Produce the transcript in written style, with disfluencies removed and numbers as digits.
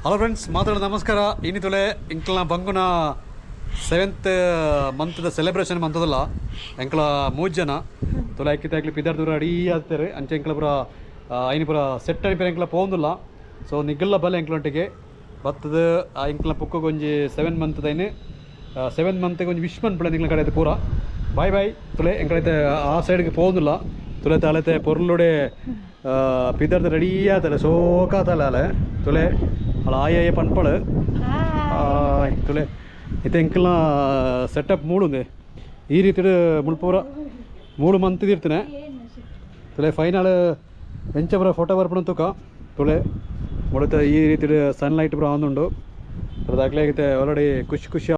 Hello friends, ಮಾತಾಡ ನಮಸ್ಕಾರ. ಇನಿ ತುಲೆ ಇಂಕ್ಲ ಬಂಗುನ ಸೆವೆಂತ್ ಮಂತ್ದ ಸೆಲೆಬ್ರೇಷನ್ ಮಂತದಲ್ಲ. ಎಂಕ್ಲ ಮೂಜ್ ಜನ ತುಲೆ ಐಕಿತ ಐಕ್ಲು ಪಿದರ್ ದೂರ ಅಡೀ ಆಗ್ತಾರೆ. ಅಂಚೆ ಎಂಕ್ಲ ಪೂರ ಐನಿ ಪೂರ ಸೆಟ್ ಅನಿಪೇರೆ ಎಂಕ್ಲ ಪೋಂದುಲ್ಲ. ಸೊ ನಿಗ್ಗಲ್ಲ ಬಲೆ ಎಂಕ್ಲೊಟ್ಟಿಗೆ ಬತ್ತದ. ಎಂಕ್ಲ ಪುಕ್ಕಗ್ ಒಂಜಿ 7 ಮಂತ್ ದೈನ್, 7 ಮಂತ್ಗೆ ಒಂಜಿ ವಿಶ್ ಮನ್ಪುಲೆ ನಿಗ್ಲ ಕಡೆ ಪೂರ. Boy boy. ತುಲೆ ಎಂಕ್ಲೈತೆ ಆ ಸೈಡ್ಗೆ ಪೋಂದುಲ್ಲ. ತುಲೆ ತಾಲತೆ ಪೊರ್ಲುಡೆ ಪಿದರ್ದ ರೆಡಿ ಆತಲೆ, ಸೋಕಾತಲೆ ಅಲೆ. ತುಲೆ ಅಲ್ಲ ಆಯ್ ಆಯ್ ಪನ್ಪಳು. ಆಯ್. ತುಲೆ ಇತ್ತೆ ಎಂಕ್ಲ ಸೆಟಪ್ ಮೂಡುಂದೆ. ಈ ರೀತಿಡ್ ಮುಲ್ಪ ಮೂಡು ಮಂತ್ ಇರ್ತನೆ. ತುಲೆ ಫೈನಲ್ ಎಂಚ ಪೂರ ಫೋಟೋ ಬರ್ಪುನ ತೂಕ. ತುಲೆ ಮುಳತ ಈ ರೀತಿಡ್ ಸನ್ಲೈಟ್ ಪೂರ ಆವೊಂದುಂಡು. ಅದಾಗ್ಲೇ ಆಲ್ರೆಡಿ ಖುಷಿ ಖುಷಿ.